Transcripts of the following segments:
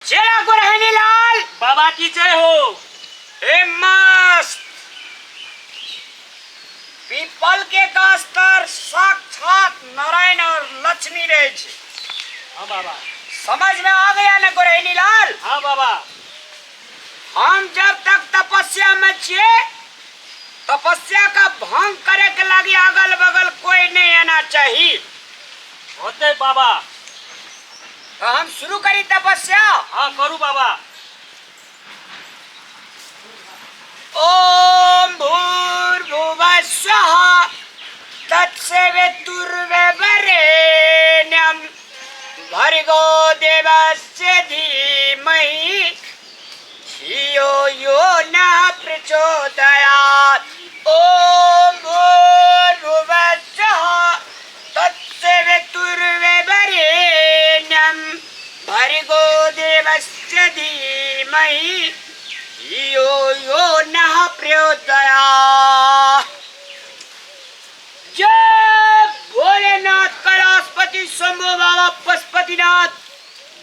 चेला गोरहनी लाल बाबा की जय हो। ए मस्त पीपल के गाछ तर साक्षात नारायण और लक्ष्मी रहे छे। हाँ बाबा। समझ में आ गया ना गोरहनी लाल? हाँ बाबा। हम जब तक तपस्या में छिए, तपस्या का भंग करे के लागी अगल बगल कोई नहीं आना चाहिए। होते बाबा। तो हम शुरू करी तपस्या। हाँ करू बाबा। ओम भूर्भुवः स्वः तत्सवितुर्वरेण्यं भर्गो देवस्य धीमहि धियो यो न प्रचोदयात्। ओम भूर्भुवः स्वः तत्सवितुर्वरेण्यं भर्गो देवस्य धीमहि धियो यो नः प्रचोदयात्। जय भोलेनाथ कैलाशपति शंभु बाबा पशुपतिनाथ।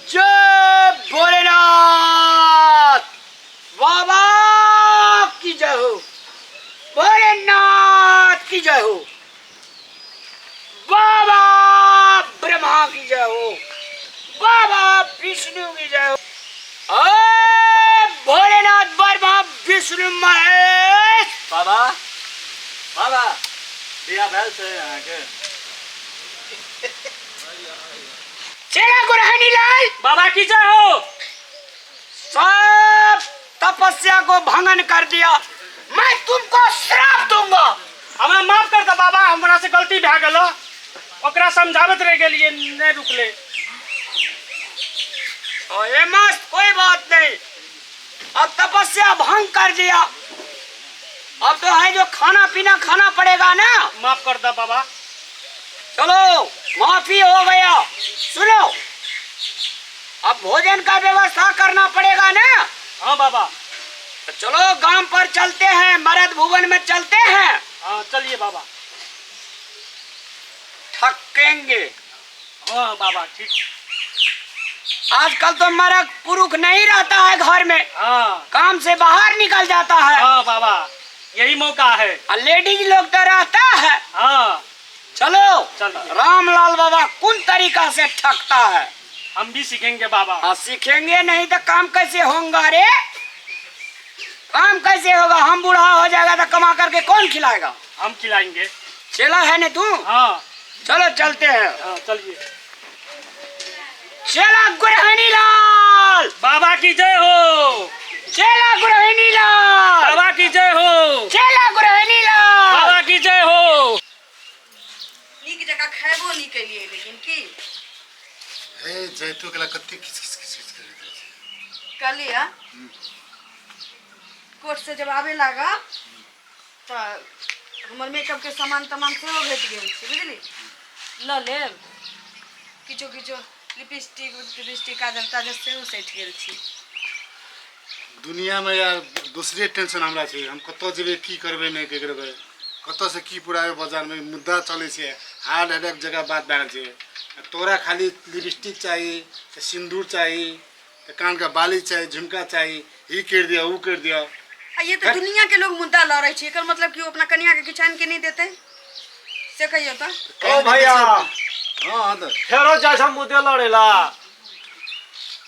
जय भोलेनाथ बाबा की जय हो, भोलेनाथ की जय हो, बाबा ब्रह्मा की जय हो, बाबा विष्णु की जय हो। अ भोलेनाथ ब्रह्मा विष्णु महेश। बाबा बाबा बियाह भेल छै अहाँके? चेला गुरहनी लाल बाबा की जय हो। सब तपस्या को भंगन कर दिया, मैं तुमको श्राप दूंगा। हमरा माफ कर दे बाबा, हमरा से गलती भए गेल, ओकरा समझाबैत रह गेलिए, नहीं रुकले। ओ ये मस्त, कोई बात नहीं, अब तपस्या भंग कर दिया, अब तो है जो खाना पीना खाना पड़ेगा ना। माफ कर दे बाबा। चलो माफी हो गया। सुनो, अब भोजन का व्यवस्था करना पड़ेगा ना। हाँ बाबा। तो चलो गांव पर चलते हैं, मरद भुवन में चलते हैं। हाँ चलिए बाबा। थकेंगे। हाँ बाबा ठीक। आजकल तो मर्द पुरुष नहीं रहता है घर में। हाँ। काम से बाहर निकल जाता है। हाँ बाबा, यही मौका है। और लेडीज लोग तो रहता है। हाँ। चलो। चलो। रामलाल बाबा कौन तरीका से ठकता है हम भी सीखेंगे बाबा। हाँ, सीखेंगे नहीं तो काम कैसे होगा रे, काम कैसे होगा? हम बूढ़ा हो जाएगा तो कमा करके कौन खिलाएगा? हम खिलाएंगे। चेला है ना तू? हाँ। चलो चलते हैं। हाँ चलिए। चेला गुरहनी लाल बाबा की जय हो। चेला गुरहनी लाल बाबा की जय हो। चेला गुरहनी लाल बाबा की जय हो। नीक जकाँ खयबो नहि केलियै, लेकिन की हे जैतो के कते खिच खिच खिच खिच करैत रहै छै। कहलियै कोर्ट से जब आबे लागा तऽ हमर मेकअप के सामान तमान सेहो भेट गेल छै, बुझली? लऽ लेब किछो किछो, लिपस्टिक उपिस्टिक काजल ताजल सेहो सठि गेल छै। दुनिया में यार दोसरे टेंशन हमरा छै, हम कतऽ जेबै, की करबै, नहि की करबै, कतऽ से की पुराबै। बाजार में मुद्दा चलै छै, हार्ट अटैक जगह बात भए रहल छै। आ तोरा खाली लिपस्टिक चाही, तऽ सिन्दूर चाही, तऽ कानके बाली चाही, झुमका चाही, ई करि दिअ, उ करि दिअ। आ ये तऽ दुनिया के लोग मुद्दा लड़ै छै, एकर मतलब कि ओ अपना कनिया के किछु आनि के नहि देतै, से कहियौ तऽ। ओ भैया। हाँ, हाँ तऽ। फेरो जाइ छै मुद्दे लड़ै ला।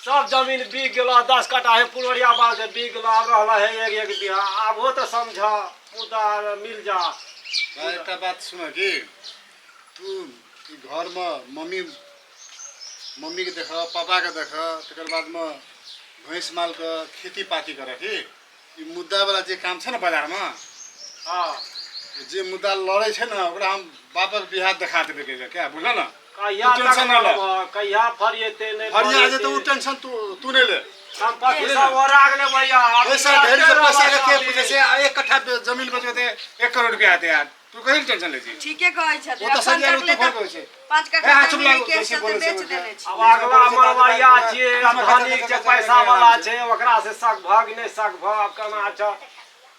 सब जमीन बिक गेलो, 10 कट्ठा है पुरवरिया बाग के बिक गेलो, आब रहला है एक एक बीघा। आब हो तऽ समझ, मुद्दा मिल जा। भाइ, एकटा बात सुन कि तू ई घरमे मम्मीके देख, पापाके देख, तकर बादमे भैँस मालके खेती पाती कर कि ई मुद्दावला जे काम छै ने बाजारमे, हाँ, जे मुद्दा लड़ै छै ने ओकरा हम बापक बिहार देखा देबै के क्या, बुझल ने? कहिया तू टेंशन तक न ले। रहबह, कहिया फरिएते नहि? फरिया जेतै ओ टेंशन तू तू नहि ले। संपत्ति सब ओरा गेलै भैया। आब पैसा ढेरी से पैसा के के अभी। पूछे से 1 कट्ठा जमीन बेचबै तऽ 1 करोड़ रुपया हेतै यार, तू कहीं टेंशन लै छी? ठीके कहै छथिन। ओ तऽ अपन सरिया तकले तू घर तऽ कहै छै। 5 ए, कट्ठा हाँ, चुप जमीन लागू, के बेसी चलते बोलै छै, बेच बोलै देने छै। छी। अब अगला मरवैया छियै, आब धनिक छै, पैसा वाला छै, ओकरा से सकभग नहि सकभग, आब केना छ?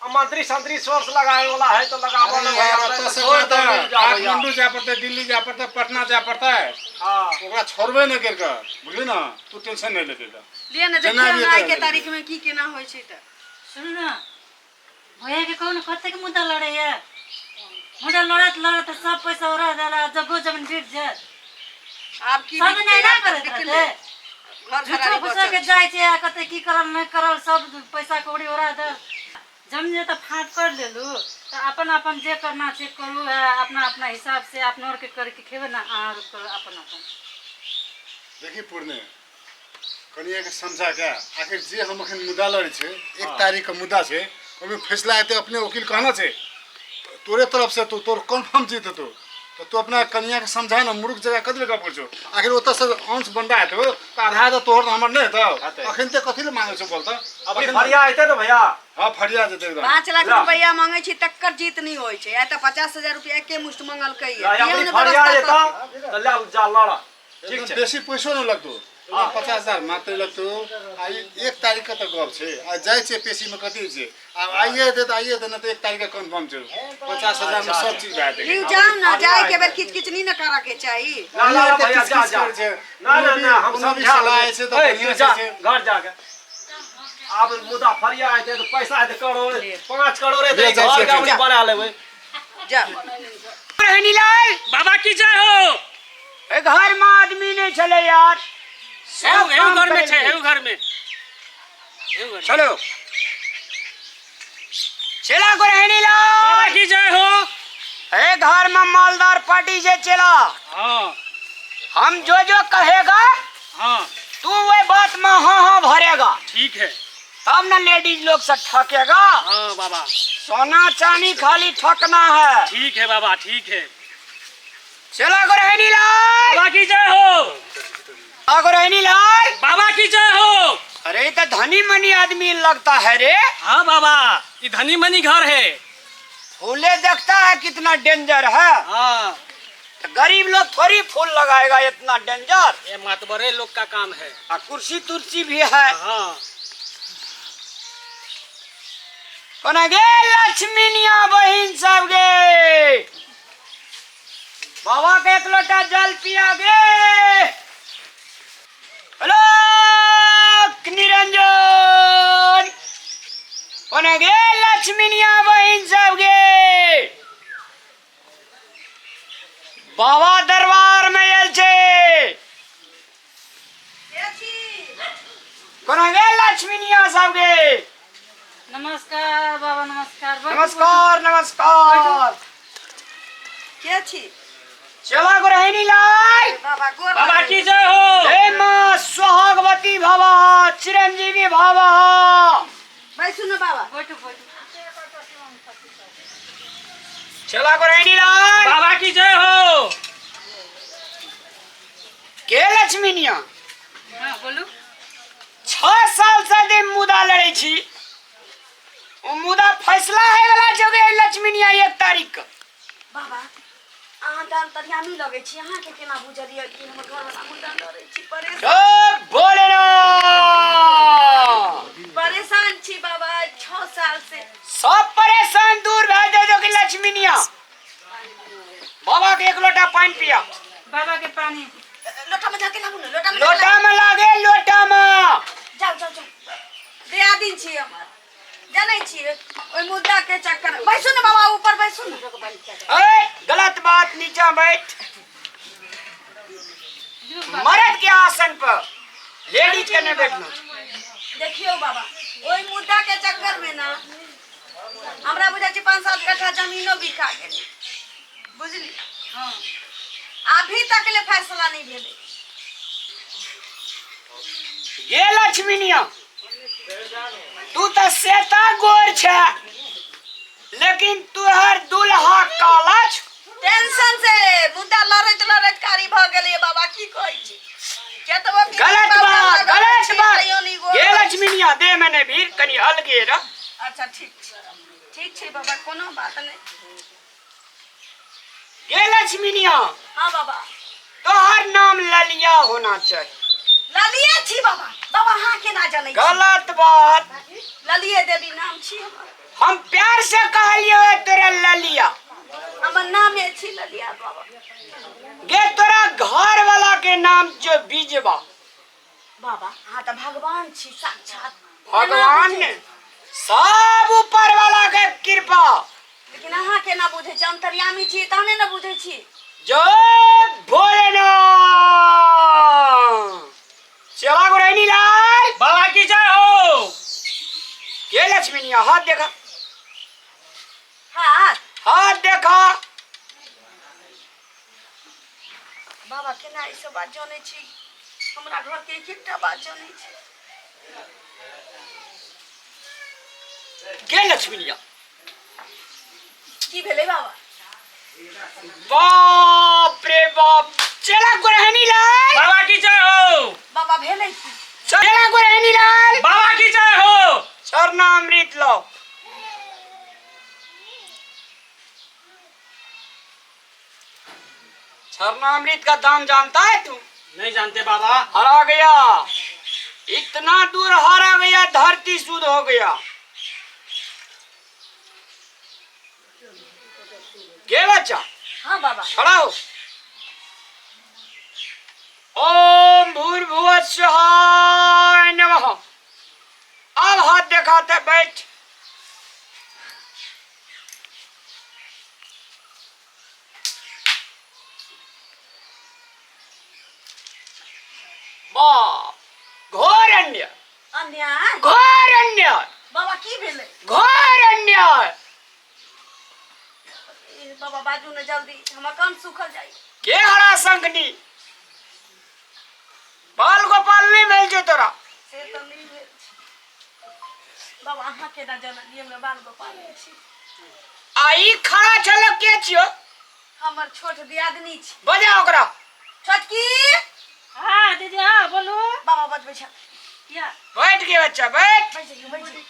आ मंत्री संत्री सोर्स लगावे वाला है तो लगाबो अरे ने यार, भैया, ओतऽ तो से छोड़ दे, मिल जा भैया। काठमांडू जाय पड़तै, दिल्ली जाय पड़तै, पटना जाय पड़तै। हाँ। ओकरा छोड़बै नहि करि कऽ, बुझली ने? तू टेंशन नहि लेतै तऽ। लिअ ने जेना देखियौ भी ने आइ के हेतै। तारीख में की केना होइ छै तऽ। सुनू ने भैया के कहू ने कतेक मुद्दा लड़ैया, मुद्दा लड़ैत लड़ैत सब पैसा उड़ा देला, जगो जमीन बिक जायत। आब की सब बिकतै, एना आब तऽ करैत बिकलै। रहतै। घर झूठो घरारी फूसो के बचल। जाइ छै आ कते की करल नहि करल, सब पैसा कौड़ी उड़ा देल। जमीन जे तऽ फाँट कर लेलू तऽ अपन अपन जे करना छै करू, है अपना अपना हिसाब से अपनो आरके करके खेबै ने, अहाँ आर करू अपन अपन। देखी पूर्णे, कनिया के समझा के आखिर जे हम अखन मुद्दा लड़ै छै, 1 तारीख के मुद्दा छै, ओहिमे फैसला हेतै, अपने वकील कहना छै तोरे तरफ से, तू तोर कन्फर्म जीत तू तऽ तू अपना कनिया के समझा ना, मूर्ख जगह कथी लए गप करै छौ? आखिर ओतऽ से अंश बंटा हेतौ तऽ आधा तऽ तोहर हमर नहि हेतौ। हेतै। अखन तऽ कथी लए मांगै छौ बोल तऽ? अभी फरिया हेतै ने भैया? हाँ, फरिया जेतै एकदम। 5 लाख ला। रुपया मांगे छी तकर जीत नहीं होय छै। आइ तऽ 50,000 रुपया एके मुश्त मंगलकै। ला, अभी फरिया जेतौ तऽ ले जा लड़। ठीक एकदम छै। बेसी पैसो नहि लगतौ, 50,000 मात्र लगतौ। आ ई 1 तारीख के तऽ गप छै, आ जाइ छै पेशी में कथी छै, आब आइए हेतै तऽ आइए हेतै, नहि तऽ 1 तारीख के कन्फर्म छै। 50,000 में सब चीज भए जेतै। लिउ जाउ ने, जाय के बेर किच किच नहीं ने करऽ के चाही। ना, ना, ना, भैया, किच जा, किच जा। करै छै। ना, ना, ना, हम कोनो भी समझा सलाह देबै। छै तऽ ए, बढ़िआँ तू जा, छै। घर जाके आब मुदा फरिया हेतै तऽ पैसा हेतै करोड़, 5 करोड़ हेतै, ले जाइ घर छियै गाड़ी बना लेबै। जा। रोहिणीलाल बाबा की जय हो। ए घर में आदमी नहीं छले यार, सब एगो काम घर में करै छै, छै। एगो घर में। चलो चला को रोहिणीलाल बाबा की जय हो। ए घर में मालदार पार्टी से चला। हाँ। हम जो जो कहेगा, हाँ, तू वही बात में हाँ हाँ भरेगा। ठीक है। तब ना लेडीज लोग से ठकेगा। हाँ बाबा। सोना चांदी खाली ठकना है। ठीक है बाबा, ठीक है। चला को रोहिणीलाल बाबा की जय हो। बाबा रोहिणीलाल बाबा की जय हो। अरे ये तो धनी मनी आदमी लगता है रे। हाँ बाबा, ये धनी मनी घर है। फूले देखता है कितना डेंजर है। हाँ। तो गरीब लोग थोड़ी फूल लगाएगा इतना डेंजर। ये मातबरे लोग का काम है। आ कुर्सी तुर्सी भी है। हाँ। कोना गे लक्ष्मीनिया बहिन सब गे, बाबा के एक लोटा जल पिया गे। आलोक निरंजन कोना गे लक्ष्मीनिया बहिन सब गे, बाबा दरबार में आयल छै। कोना गे लक्ष्मीनिया सब गे? नमस्कार बाबा, नमस्कार। बैठू, नमस्कार, नमस्कार। के छी? चला रोहिणी लाल बाबा गोर बाबा लागै। की जय हो। हे माँ सुहागवती भव, चिरंजीवी भव। बैसू ने बाबा। बैठू, बैठू। चला रोहिणी लाल बाबा की जय हो। के लक्ष्मीनिया? हाँ बोलू। 6 साल से जे मुदा लड़ै छी, ओ मुदा फैसला है वाला जगह लक्ष्मीनिया 1 तारीख के। बाबा अहाँ तऽ अंतर्यामी लगै छी, अहाँ के केना बुझलियै कि हमर घरवाला मुद्दा लड़ै छी? परेशान ओ बोले ना, परेशान छी बाबा 6 साल से। सब परेशान दूर भए जाय कि लक्ष्मीनिया। बाबा के एक लोटा पानी पिया। बाबा के पानी लोटा में जाके लाबू ने, लोटा में। लोटा में लागे, लोटा में। जाओ जाओ जाओ। दियादिन छी हमर, जानै छियै ओहि मुद्दा के चक्कर। बैसू ने बाबा, ऊपर बैसू ने। ए गलत बात, नीचा बैठ, मर्द के आसन पर लेडीज के नहीं बैठना। देखियौ बाबा, ओहि मुद्दा के चक्कर में ना हमरा बुझाइ छै 5-7 कट्ठा जमीनो बिका गेलै, बुझली? हाँ। अभी तक ले फैसला नहीं भेलै। गे लक्ष्मीनिया, तू तो सेता गोर छे, लेकिन तुहर दुल्हा काला छ। टेंशन से मुद्दा लड़ैत लड़ैत कारी भऽ गेलै बाबा, की कहै छी? केतबो कि गलत पाउडर बात, लगबै गलत छी, बात। तैयो नहि गोर गे होइ छै। लक्ष्मीनिया, दे मैंने भीड़ कनी अलगे रह। अच्छा ठीक छै, ठीक छै बाबा, कोनो बात नहि। गे लक्ष्मीनिया। हाँ बाबा। तोहर नाम ललिया होना चाहिए। ललिया छी बाबा। बाबा अहाँ केना जानै छी? गलत बात। ललिये देवी नाम छी हमर। हम प्यार से कहलियो तोरा ललिया। हमर नामे छी ललिया बाबा। गे तोरा घर वाला के नाम जो बीजबा। बाबा अहाँ तऽ भगवान छी साक्षात। भगवान ने सब ऊपर वाला के कृपा। लेकिन अहाँ केना बुझै छी? अंतर्यामी छी तहने ने बुझै छी। जय भोलेनाथ। सेवा गुरैनी लाल बाबा की जय हो। के लक्ष्मीनिया हाथ देखा, हाथ हाथ देखा। बाबा केना ई सब बात जानै छी? हमरा घर के एक एकटा बात जानै छी। के लक्ष्मीनिया की भेलै बाबा? बाप रे बाप। चला गुरहनी लाल बाबा की जय हो। बाबा भेलै की? चला गुरहनी लाल बाबा की जय हो। चरणामृत लो। चरणामृत का दाम जानता है तू? नहीं जानते बाबा। हरा गया, इतना दूर हरा गया, धरती शुद्ध हो गया। के बच्चा? हाँ बाबा। खड़ा हो। ओम भूर्भुवः स्वः नमः। अब हाथ दिखाते बैठ। बाप घोर अन्याय। अन्याय? घोर अन्याय। बाबा की भेलै? घोर अन्याय। ए, बाबा बाजू ने जल्दी, हमर कम सुखल जाई। के हरा संगनी बाल गोपाल नहीं भेल छौ तोरा? से तऽ नहि भेल छै बाबा। अहाँ केना जनलियै हमरा बाल गोपाल नहि छी? आ ई खड़ा छल के छियो? हमर छोट दियादनी छी। बजा ओकरा। छोटकी। हाँ दीदी, हाँ बोलू। बाबा बजबै छै। या बैठ के बच्चा बैठ। बैठ जइयो, बैठ जइयो।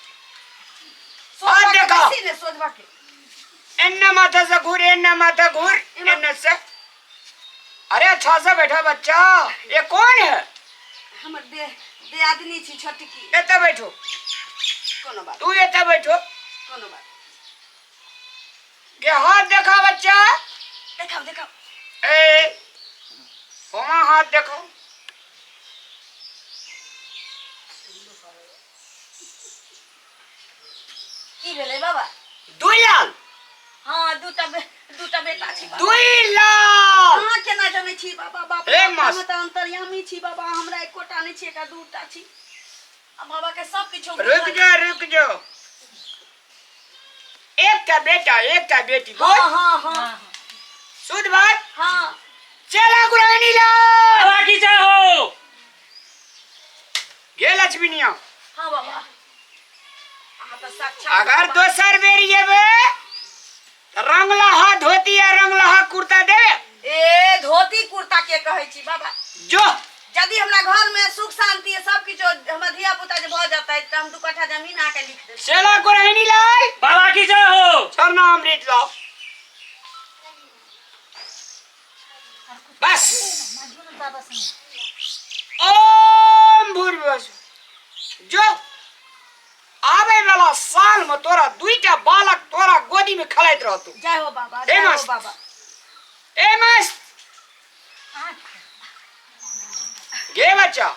हाथ देखा। बेसी ने सोझबा के। एन्ना माथा से घूर, एन्ना माथा घूर, एन्ना से। अरे अच्छा से बैठा बच्चा। ये कौन है? हमर दे दियादनी छी छोटकी। एते बैठो। कोनो बात। तू एते बैठो। कोनो बात। के हाथ देखा बच्चा। देखाओ देखाओ। ए होमा हाथ देखो। की भेलै बाबा? दुई लाल। हाँ, दूटा बेटा छी बाबा। दुई लाल। अहाँ केना जनै छी बाबा? बाप हे रे, मस्त। हम तऽ अंतर्यामी छी बाबा। हमरा एकोटा नहि छी, एकटा दूटा छी। आ बाबा के सब किछु रुक जाओ रुक जाओ। एकटा बेटा एकटा बेटी। बोल। हाँ हाँ हाँ। शुद्ध बात। हाँ। चला गुरानी लाल बाबा की जय हो। गे लक्ष्मीनिया। हाँ बाबा, अहाँ तऽ साक्षात। अगर दोसर बेर जेबे त रंगलहा धोती या रंगलहा कुर्ता दे। ए धोती कुर्ता के कहै छी बाबा? जो यदि हमरा घर में सुख शांति सब किछु हमर धिया पुता जे भऽ जेतै तऽ हम 2 कट्ठा जमीन अहाँके लिख देब। चला गुरानी लाल बाबा की जय हो। चरणामृत लाओ। बस। ओम भूर्भुवः। जो आवे वाला साल में तोरा दुईटा बालक तोरा गोदी में खेलैत रहतौ। जय हो बाबा, ए जय हो मस्त। बाबा। ए मस्त गे बच्चा,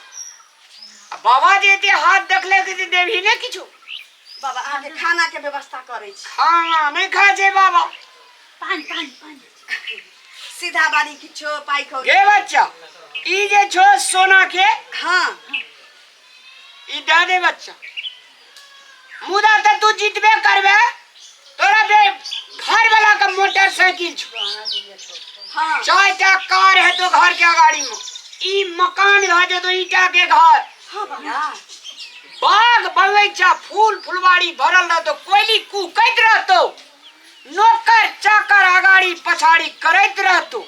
आ बाबा जे एते हाथ देखले के देबही ने किछु? बाबा अहाँके खाना के व्यवस्था करै छी। खाना नहीं खाय छै बाबा। पानी पानी पानी। सीधा बारी किछो पाइ खौ। गे बच्चा, ई जे छो सोना के, हाँ ई दे दे बच्चा। मुदा तऽ तू जीतबे करबे, तोरा बे घर वाला के मोटरसाइकिल छो। हाँ 4टा कार है तो घर के अगाड़ी में, ई मकान भए जेतो ईटा के घर। हाँ बाबा। बाग बगीचा फूल फुलवाड़ी भरल रहतो, कोयली कुहकैत रहतो, नौकर चाकर अगाड़ी पछाड़ी करैत रहतो,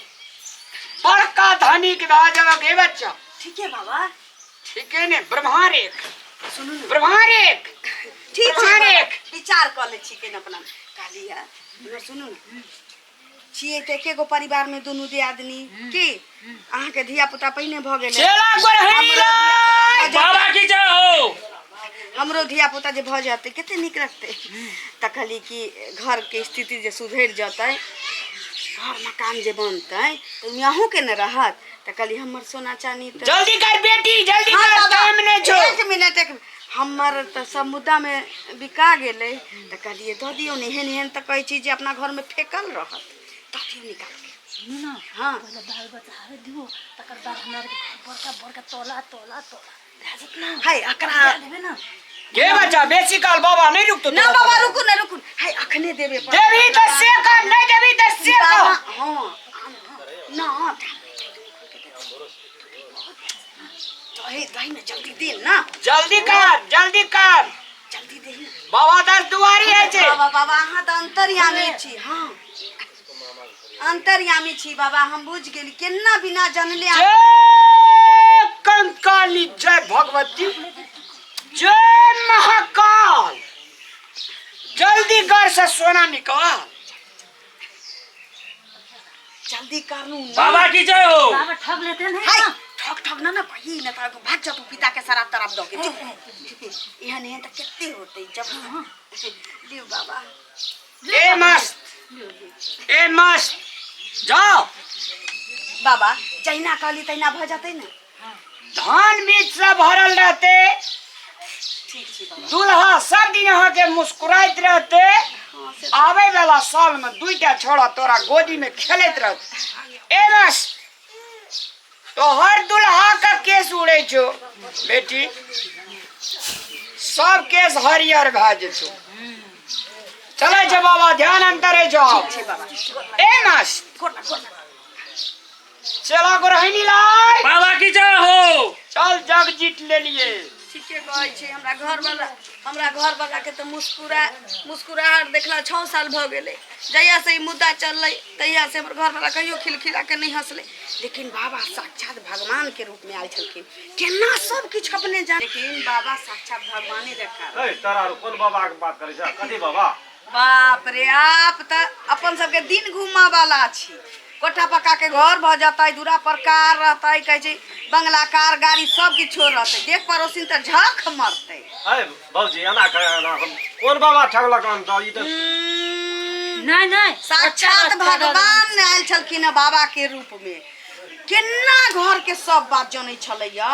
बड़का धनिक भए जेबक हे बच्चा। ठीक है बाबा। ठीक है ने? ब्रह्मा रेख। सुनू ने। ब्रह्मा रेख। ठीक छै ब्रह्मा बाबा, रेख। विचार कऽ लै छी केना अपना। कहली है इम्हर सुनू ने, छियै तऽ एके गो परिवार में दुनू दियादनी की? अहाँके धिया पुता पहिने भऽ गेलै। चला गोरहनी लाल बाबा की जय हो। हमरो धिया पुता जे भऽ जेतै कते नीक लगतै। तऽ कहली कि घर के स्थिति जे सुधरि जेतै, घर मकान जे बनतै तऽ ओहिमे अहूँके ने रहत। तऽ कहली हमर सोना चानी तऽ जल्दी कर बेटी जल्दी हाँ, कर बाबा, टाइम नहीं छो। एक मिनट एक मिनट। हमर तऽ सब मुद्दामे बिका गेलै तऽ कहलियै दऽ दियौ ने, एहन एहन तऽ कहै छी जे अपना घरमे फेकल रहत, दऽ दियौ निकाल के। सुनू ने। हाँ। पहिले बाल बच्चा आबे दियौ, तकर बाद हमरा आरके बड़का बड़का तोला तोला तोला भए जायत ने। हाय अकरा दए देबै ने। के बच्चा बेसी काल बाबा नहीं रुकतो। ना बाबा, रुकू ना रुकू, हाय अखने देबे पड़त। देबी तऽ से कर, नहीं देबी तऽ से कर। बाबा हाँ ना दही दही ना जल्दी दे ना। जल्दी कर जल्दी कर जल्दी दे ना। बाबा दस दुआरी है छे। बाबा बाबा अहाँ तऽ अंतर्यामी छी। हाँ अंतर्यामी छी बाबा, हम बुझ गेली केना बिना जानले। जय कंकाली, जय भगवती, जय महाकाल। जल्दी घर से सोना निकाल। जल्दी करू ना। बाबा की जय हो। बाबा ठग लेते नहीं हाय ना। ठक ठक ना ना कही ना तऽ भाग जा तू पिता के शराब तराब दऽ के। चुप, एहन एहन तऽ कते होतै जब लिउ बाबा। ए मस्त ए मस्त जाओ। बाबा जहिना कहली तहिना भऽ जेतै ने। धान बीज से भरल रहते। ठीक छै बाबा। दूल्हा सब दिन अहाँ के मुस्कुराइत रहते। हाँ से आवे वाला साल में दुईटा छोड़ा तोरा गोदी में खेलैत रहते। ए मस्त तो हर दूल्हा का केस उड़े छो बेटी, सब केस हरियर भए जेतो। चलै छै बाबा, ध्यान अंतर छो। ठीक छै बाबा। ए मस्त गोर लाग, गोर लाग। चला गोरहिनी लाय। बाबा की जय हो। चल जग जीत लेलिए। ठीके कहै छै। हमरा घरवाला, हमरा घरवाला के तऽ मुस्कुराहट देखला 6 साल भऽ गेलै। जहिया से ई मुद्दा चललै तहिया से हमर घरवाला कहियो खिलखिला के नहि हँसलै। लेकिन बाबा साक्षात भगवान के रूप में आयल छलखिन, केना सब किछु अपने जान। लेकिन बाबा साक्षात भगवाने जकाँ। ए तोरा आर कोन बाबा के बात करै छ? कथी बाबा? बाप रे, आप तऽ अपन सबके दिन घूमऽ वाला छी। कोठा पक्का के घर भऽ जेतै, दूरा पर कार रहतै, कहै छै बंगला कार गाड़ी सब किछो रहतै। देख पड़ोसिन तऽ झख मरतै। ए भौजी एना कर, एना कर। कोन बाबा ठगलक हन तऽ ई तऽ नहीं नहीं, साक्षात अच्छा, अच्छा। भगवान आयल छलखिन हँ बाबा के रूप में। केना घर के सब बात जनै छलैया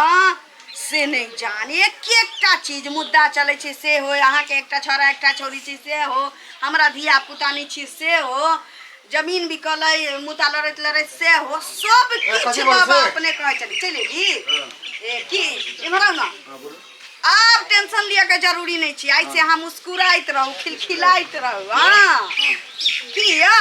से नहि जान। एक एकटा चीज मुद्दा चलै छै से हो, अहाँके एकटा छौड़ा एकटा छौड़ी छै से हो, हमरा धिया पुता नहि छी से हो, जमीन बिकलै मुद्दा लड़ैत लड़ैत से हो, सब कथी किछु बोलै बाबा छै? अपने कहै छलै। चलि एली ए की इम्हर आउ ना। आब टेंशन लिअ के जरूरी नहीं छी। आइ से अहाँ मुस्कुराइत रहू, खिलखिलाइत रहू। हाँ किया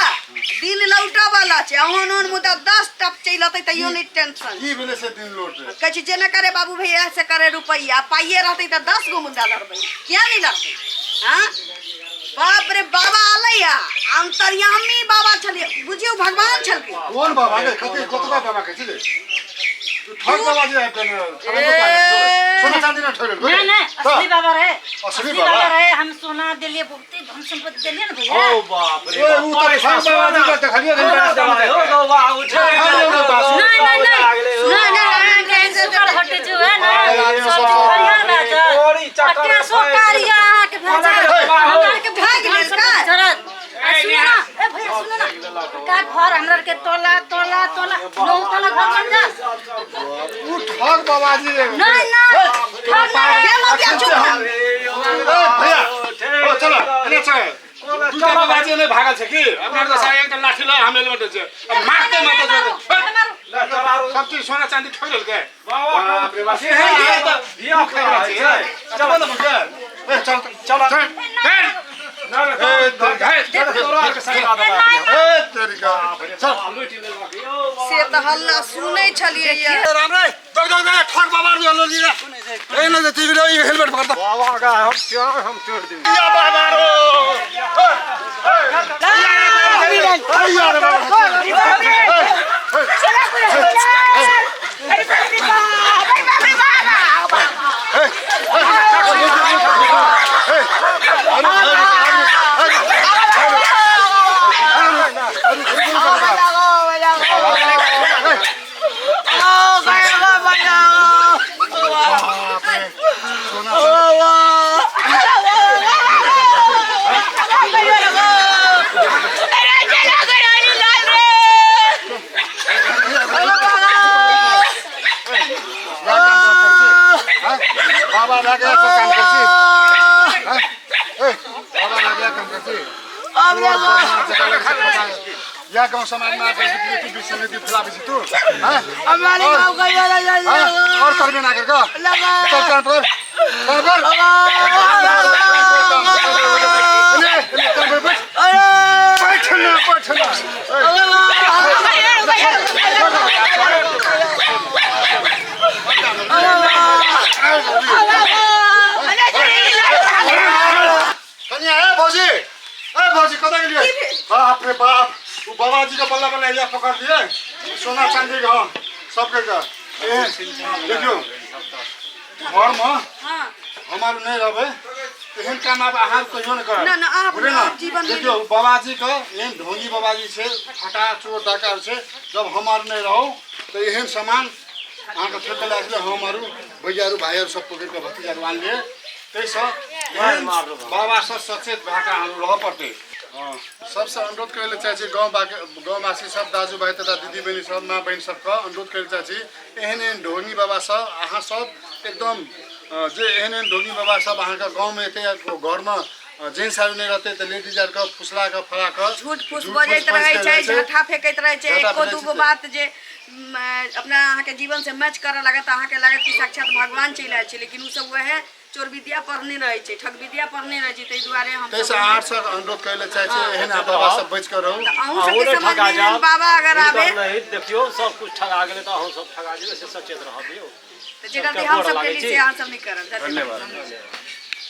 दिन लौटऽ वाला छै। ओहन ओहन मुद्दा 10 टप चलि अतै तैयो नहि टेंशन। की भेलै से दिन लोट रे? कहै छी जे नहि करे बाबू भैया से करे रुपैआ, पाइए रहतै तऽ 10 गो मुद्दा लड़बै, किया नहि लड़बै? हाँ बाप रे बाबा अलैया अंतर्यामी बाबा छलियै, बुझियौ भगवान छलखिन। कोन बाबा गे? कते कतका बाबा के छिले तू? ठग बाबा जे आबि के सोना चांदी ना ठगल। नहीं नहीं, असली बाबा रहे। असली बाबा बाबा? रहे। हम सोना दिलिए, बहुते धन संपत्ति दिलिए ना भैया। ओ बाप रे। ओ उ तऽ ठग बाबा जी के देखलियै। सोना देबै, हो गौवा, उठे। नहीं नहीं नहीं नहीं नहीं, नहीं सुकर हटे जो है ना सब हरियर भए जायत। कोरी चक्कर आ केशो कारिया अहाँके भए जायत। हमरा आरके भागि धन गेल संपत्ति का? झड़त। आ सुनू ना ए भैया, सुनू ना, का घर हमरा आरके तोला तोला तोला 9 तला घर बन जायत। उ ठग बाबा जी रे। नहीं नहीं, ठग नहीं। के मतिया चुप ना। ए भैया, ओ चलो एने चल। दूटा बाबा जी नहि भागल छै की? अपना तऽ सारा एकटा लाठी लऽ हम हेलमेट छै मारते मारते मारू। सब चीज सोना चांदी ठग लेलकै। बाप रे बाप, ए तऽ धिया पुता छै। चल न मुझे, ए चल चल चल। ए चल। तोरा आरके संग देबै। ए तेरी का चल। लुटि लेलक यौ। से तऽ हल्ला सुनै छलियै ये। राम रे, दग दग दग ठग बाबा रे लो जी रे। ए न टीवी रे, हेलमेट पकड़। बाबा का हम क्यों हम तोड़ देब। या बाबा रो यार बाबा। अरे बाप रे बाप, अरे बाप रे बाप। अरे चला गरानी लाल रे। लए के सब काम करै छी हँ? ए, बाबा लए के काम करै छी या गाउँ समाजमा आएको विकृति विसङ्गति फैलाबै छी तू हँ? हँ? और करबे ना कर चल कान पकड़ कान पकड़ ले, ले, कान पकड़, बैठ बैठ ना बैठ ना कनिया ए भौजी ए भौजी कतऽ गेलियै बाप रे बाप ओ बाबाजी के बल्ला बल्ला इएह पकड़ लिए सोना चाँदी के हँ सबके के ए देखियौ घरमे हँ हम आर नहि रहबै एहन काम आब अहाँ कहियो नहि करब ना, ना, अहाँ बुझलियै ने? जीवन मे- देखियौ बाबाजी के एहन ढोंगी बाबाजी छै फटा चोर डाका छै जब हम आर नहि रहू तऽ एहन सामान अहाँके फेकल जाइ छलै हम आरू भैया आरू भाइ आरू सब पकड़ि कऽ भतीजा आरू आनलियै ताहिसँ एहन बाबासँ सचेत भए कऽ अहाँ रहऽ पड़तै। हँ, सबसँ अनुरोध करै लए चाहै छी गाँव गाँववासी सब दाजुभाइ तथा दिदी बहिनी सब माँ बहिन सबके अनुरोध करै लए चाहै छी एहन एहन ढोंगी बाबा सब अहाँ सब एकदम जे एहन एहन ढोंगी बाबा सब अहाँके गाँवमे एतै या घरमे जेंट्स आरू नहि रहतै तऽ लेडीज आरके फुसला कऽ फड़ा कऽ झूठ फूस बजैत रहै छै, झट्ठा फेकैत रहै छै। झट्ठा एको फेकै दूगो छै। बात जे अपना अहाँके जीवन से मैच करऽ लागत, अहाँके लागत कि साक्षात भगवान चलि आयल छै, लेकिन ओ सब वएह चोर विद्या पढ़ने रहै छै, ठग विद्या पढ़ने रहै छै। ताहि दुआरे हम ताहिसँ अहाँ सब अनुरोध करै लए चाहै छी एहन बाबा सब बचि कऽ रहू। अहूँ अहूँ सबके नहि समझमे ठगा एहन जायब। बाबा अगर आबे हुनकर नहि देखियौ, सब कुछ ठगा गेलै तऽ अहूँ सब ठगा जेबै, से सचेत रहब यौ। तऽ जे गलती सबके हम गोर सब लागै केली छी। से अहाँ सब नहि करब। धन्यवाद।